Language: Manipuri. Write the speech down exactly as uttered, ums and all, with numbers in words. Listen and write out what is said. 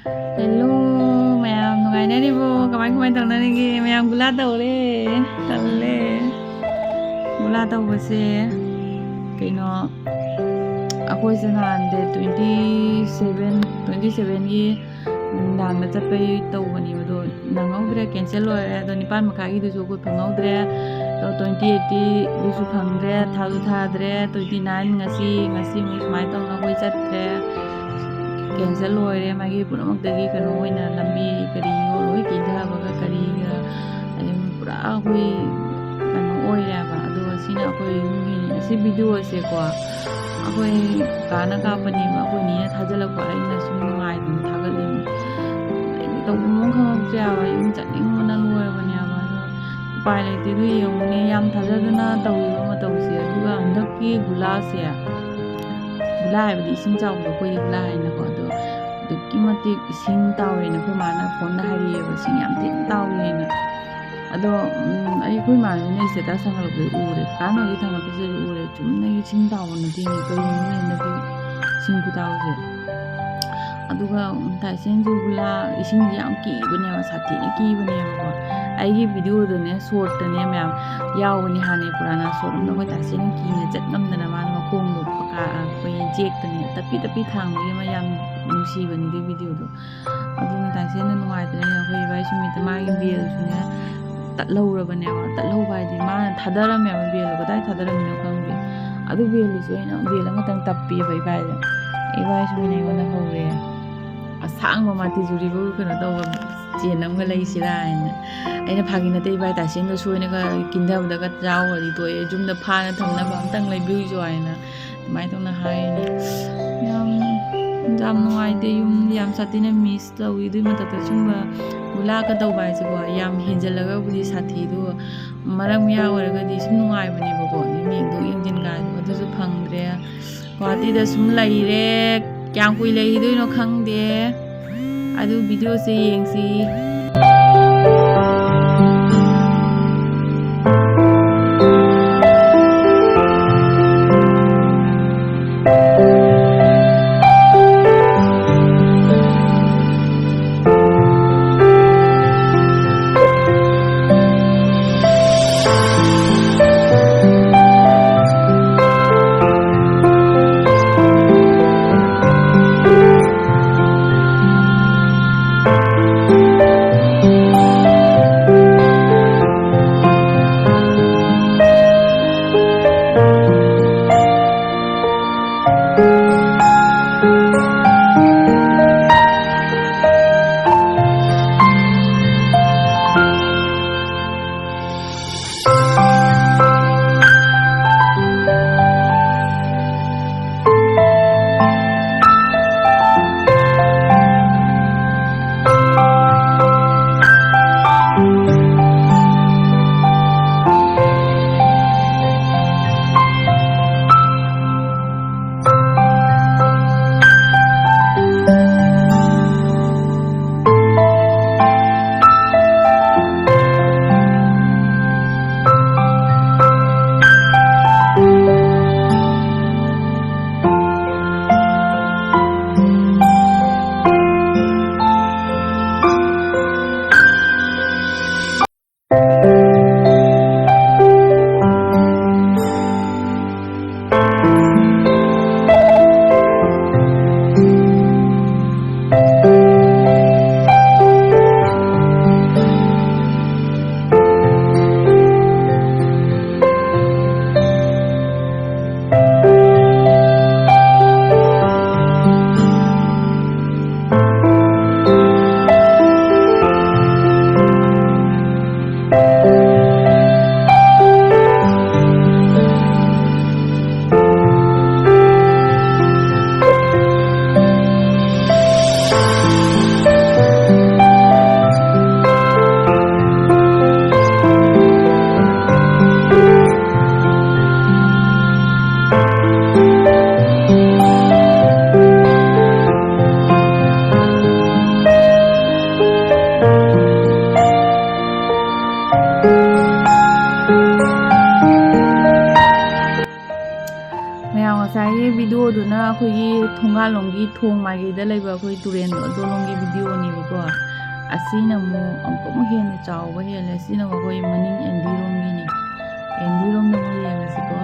ꯍꯦꯜꯂꯣ ꯃꯌꯥꯝ, ꯅꯨꯡꯉꯥꯏꯅꯔꯤꯕꯣ? ꯀꯃꯥꯏ ꯀꯃꯥꯏ ꯇꯧꯅꯔꯤꯒꯦ? ꯃꯌꯥꯝ ꯒꯨꯂꯥ ꯇꯧꯔꯦ, ꯇꯜꯂꯦ꯫ ꯒꯨꯂꯥ ꯇꯧꯕꯁꯦ ꯀꯩꯅꯣ, ꯑꯩꯈꯣꯏꯁꯦ ꯅꯍꯥꯟ ꯗꯦꯠ ꯇ꯭ꯋꯦꯟꯇꯤ ꯁꯚꯦꯟ, ꯇ꯭ꯋꯦꯟꯇꯤ ꯁꯚꯦꯟꯒꯤ ꯅꯨꯡꯗꯥꯡꯗ ꯆꯠꯄꯩ ꯇꯧꯕꯅꯦꯕ, ꯑꯗꯣ ꯅꯪꯍꯧꯗ꯭ꯔꯦ, ꯀꯦꯟꯁꯦꯜ ꯑꯣꯏꯔꯦ꯫ ꯑꯗꯣ ꯅꯤꯄꯥꯟ ꯃꯈꯥꯏꯒꯤꯗꯨꯁꯨ ꯑꯩꯈꯣꯏ ꯐꯪꯍꯧꯗ꯭ꯔꯦ, ꯑꯗꯣ ꯇ꯭ꯋꯦꯟꯇꯤ ꯑꯩꯠꯇꯤꯗꯨꯁꯨ ꯐꯪꯗ꯭ꯔꯦ, ꯊꯥꯁꯨ ꯊꯥꯗ꯭ꯔꯦ, ꯇ꯭ꯋꯦꯟꯇꯤ ꯅꯥꯏꯟ ꯉꯁꯤ, ꯉꯁꯤ ꯑꯃꯨꯛ ꯁꯨꯃꯥꯏꯅ ꯇꯧꯅ ꯑꯩꯈꯣꯏ ꯆꯠꯇ꯭ꯔꯦ, ꯀꯦꯟꯁꯦꯜ ꯑꯣꯏꯔꯦ꯫ ꯃꯥꯒꯤ ꯄꯨꯝꯅꯃꯛꯇꯒꯤ ꯀꯩꯅꯣ ꯑꯣꯏꯅ ꯂꯝꯕꯤ ꯀꯔꯤꯒ ꯂꯣꯏ ꯀꯤꯊꯕꯒ ꯀꯔꯤꯒ ꯑꯗꯨꯝ ꯄꯨꯔꯥ ꯑꯩꯈꯣꯏ ꯀꯩꯅꯣ ꯑꯣꯏꯔꯦꯕ꯫ ꯑꯗꯣ ꯁꯤꯅ ꯑꯩꯈꯣꯏ ꯌꯨꯝꯒꯤꯅꯤ꯫ ꯑꯁꯤ ꯚꯤꯗꯤꯑꯣꯁꯦꯀꯣ ꯑꯩꯈꯣꯏ ꯀꯥꯅ ꯀꯥꯞꯄꯅꯦꯕ, ꯑꯩꯈꯣꯏ ꯅꯤꯅ ꯊꯥꯖꯤꯜꯂꯛꯄ, ꯑꯩꯅ ꯁꯨꯝ ꯅꯨꯡꯉꯥꯏꯗꯅ ꯊꯥꯒꯠꯂꯤꯅꯤ꯫ ꯑꯩꯗꯤ ꯇꯧꯐꯝ ꯑꯃ ꯈꯪꯉꯛꯇ꯭ꯔꯦꯕ, ꯌꯨꯝ ꯆꯠꯅꯤꯡꯕꯅ ꯂꯣꯏꯔꯕꯅꯦꯕ꯫ ꯑꯗꯣ ꯎꯄꯥꯏ ꯂꯩꯇꯦ꯫ ꯑꯗꯨ ꯌꯦꯡꯉꯨꯅꯦ, ꯌꯥꯝ ꯊꯥꯖꯗꯅ ꯇꯧꯔꯤꯕ ꯃꯇꯧꯁꯦ꯫ ꯑꯗꯨꯒ ꯍꯟꯗꯛꯀꯤ ꯒꯨꯂꯥꯁꯦ, ꯒꯨꯂꯥ ꯍꯥꯏꯕꯗꯤ ꯏꯁꯤꯡ ꯆꯥꯎꯕꯗꯣ ꯑꯩꯈꯣꯏꯗꯤ ꯒꯨꯂꯥ ꯍꯥꯏꯅꯀꯣ, ꯑꯗꯣ ꯑꯗꯨꯛꯀꯤ ꯃꯇꯤꯛ ꯏꯁꯤꯡ ꯇꯥꯎꯔꯦꯅ ꯑꯩꯈꯣꯏ ꯃꯥꯅ ꯐꯣꯟꯗ ꯍꯥꯏꯔꯛꯑꯦꯕ, "ꯏꯁꯤꯡ ꯌꯥꯝ ꯊꯤꯅ ꯇꯥꯎꯔꯦꯅ"꯫ ꯑꯗꯣ ꯎꯝ, ꯑꯩ, ꯑꯩꯈꯣꯏ ꯃꯥꯅ status ꯊꯥꯒꯠꯂꯛꯄꯗ ꯎꯔꯦ, ꯀꯥꯟꯅꯕꯒꯤ ꯊꯥꯒꯠꯄꯁꯤꯗ ꯎꯔꯦ꯫ ꯆꯨꯝꯅꯒꯤ ꯏꯁꯤꯡ ꯇꯥꯕ ꯅꯠꯇꯦꯅꯦ, ꯀꯔꯤꯅꯣꯅꯦ ꯍꯟꯗꯛꯀꯤ ꯏꯁꯤꯡ ꯈꯨꯇꯥꯎꯁꯦ꯫ ꯑꯗꯨꯒ ꯇꯥꯏꯁꯦꯟꯁꯨ ꯒꯨꯂꯥ ꯏꯁꯤꯡꯁꯦ ꯌꯥꯝ ꯀꯤꯕꯅꯦꯕ, ꯁꯥꯊꯤꯅ ꯀꯤꯕꯅꯦꯕꯀꯣ꯫ ꯑꯩꯒꯤ ꯚꯤꯗꯤꯑꯣꯗꯅꯦ, ꯁꯣꯔꯠꯇꯅꯦ ꯃꯌꯥꯝ ꯌꯥꯎꯕꯅꯦ, ꯍꯥꯟꯅꯩ ꯄꯨꯔꯥꯅ ꯁꯣꯔꯠ ꯑꯃꯗ ꯑꯩꯈꯣꯏ ꯇꯥꯏꯁꯦꯟ ꯀꯤꯅ ꯆꯠ ꯉꯝꯗꯅ ꯃꯥꯅ ꯃꯈꯣꯡꯗꯣ ꯄꯀꯥ-, ꯑꯩꯈꯣꯏ ꯖꯦꯛꯇꯅꯦ ꯇꯞꯄꯤ ꯇꯞꯄꯤ ꯊꯥꯡꯕꯒꯤ ꯑꯃ ꯌꯥꯝ ꯅꯨꯡꯁꯤꯕꯅꯤꯗ ꯚꯤꯗꯤꯑꯣꯗꯣ꯫ ꯑꯗꯨꯅ ꯇꯥꯏꯁꯦꯟꯗꯣ ꯅꯨꯡꯉꯥꯏꯇ꯭ꯔꯦꯅꯦ, ꯑꯩꯈꯣꯏ ꯏꯕꯥꯏ ꯁꯨꯃꯤꯠꯇ ꯃꯥꯒꯤ ꯕꯦꯜꯁꯨꯅꯦ ꯇꯠꯍꯧꯔꯕꯅꯦꯕ꯫ ꯇꯠꯍꯧꯕ ꯍꯥꯏꯗꯤ ꯃꯥꯅ ꯊꯥꯗꯔꯝꯃꯦꯕ ꯕꯦꯜꯗꯣ, ꯀꯗꯥꯏ ꯊꯥꯗꯔꯝꯃꯤꯅꯣ ꯈꯪꯗꯦ꯫ ꯑꯗꯨ ꯕꯦꯜꯗꯨꯁꯨ ꯑꯩꯅ ꯕꯦꯜ ꯑꯃꯇꯪ ꯇꯞꯄꯦꯕ ꯏꯕꯥꯏꯗ꯫ ꯏꯕꯥꯏ ꯁꯨꯃꯤꯠꯅ ꯑꯩꯉꯣꯟꯗ ꯍꯧꯔꯦ, "ꯑꯁꯥꯡꯕ ꯃꯥꯇꯤꯖꯨꯔꯤꯕꯨ ꯀꯩꯅꯣ ꯇꯧꯕ ꯆꯦꯟ ꯑꯃꯒ ꯂꯩꯁꯤꯔꯥ?" ꯍꯥꯏꯅ꯫ ꯑꯩꯅ, "ꯐꯥꯒꯤ ꯅꯠꯇꯦ ꯏꯕꯥꯏ, ꯇꯥꯏꯁꯦꯟꯗꯣ ꯁꯣꯏꯅꯒ ꯀꯤꯟꯊꯕꯗꯒ ꯆꯥꯎꯈ꯭ꯔꯗꯤ ꯇꯣꯛꯑꯦ, ꯌꯨꯝꯗ ꯐꯥꯅ ꯊꯝꯅꯕ ꯑꯝꯇꯪ ꯂꯩꯕꯤꯌꯨꯁꯣ" ꯍꯥꯏꯅ ꯑꯗꯨꯃꯥꯏꯅ ꯇꯧꯅ ꯍꯥꯏꯅꯤ꯫ ꯌꯥꯝ, ꯌꯥꯝ ꯅꯨꯡꯉꯥꯏꯇꯦ, ꯌꯨꯝ ꯌꯥꯝ ꯁꯥꯊꯤꯅ ꯃꯤꯁ ꯇꯧꯏ꯫ ꯑꯗꯨꯏ ꯃꯊꯛꯇ ꯁꯨꯝꯕ ꯒꯨꯂꯥꯒ ꯇꯧꯕ ꯍꯥꯏꯁꯦꯀꯣ, ꯌꯥꯝ ꯍꯦꯟꯖꯜꯂꯒꯕꯨꯗꯤ ꯁꯥꯊꯤ, ꯑꯗꯨꯒ ꯃꯔꯛ ꯃꯌꯥ ꯑꯣꯏꯔꯒꯗꯤ ꯁꯨꯝ ꯅꯨꯡꯉꯥꯏꯕꯅꯦꯕꯀꯣ, ꯑꯗꯨꯝ ꯌꯦꯡꯊꯣꯛ ꯌꯦꯡꯁꯤꯟ ꯀꯥꯏꯗꯣ, ꯑꯗꯨꯁꯨ ꯐꯪꯗ꯭ꯔꯦ꯫ ꯒꯨꯍꯥꯇꯤꯗ ꯁꯨꯝ ꯂꯩꯔꯦ, ꯀꯌꯥꯝ ꯀꯨꯏ ꯂꯩꯈꯤꯗꯣꯏꯅꯣ ꯈꯪꯗꯦ꯫ ꯑꯗꯨ ꯚꯤꯗꯤꯑꯣꯁꯦ ꯌꯦꯡꯁꯤ꯫ ꯊꯣꯡꯒꯥꯜꯂꯣꯝꯒꯤ ꯊꯣꯡ ꯃꯥꯏꯀꯩꯗ ꯂꯩꯕ ꯑꯩꯈꯣꯏ ꯇꯨꯔꯦꯟꯗꯣ ꯑꯗꯣꯝꯂꯣꯝꯒꯤ ꯚꯤꯗꯤꯑꯣꯅꯦꯕꯀꯣ꯫ ꯑꯁꯤꯅ ꯑꯃꯨꯛ ꯑꯃꯨꯛꯀ ꯑꯃꯨꯛ ꯍꯦꯟꯅ ꯆꯥꯎꯕ ꯍꯦꯜꯂꯦ꯫ ꯑꯁꯤꯅ ꯑꯃꯨꯛ ꯑꯩꯈꯣꯏ ꯃꯅꯤꯡ ꯑꯦꯟꯗꯤꯔꯣꯝꯒꯤꯅꯤ꯫ ꯑꯦꯟꯗꯤꯔꯣꯝꯗ ꯑꯃꯨꯛ ꯌꯦꯡꯉꯁꯤꯀꯣ꯫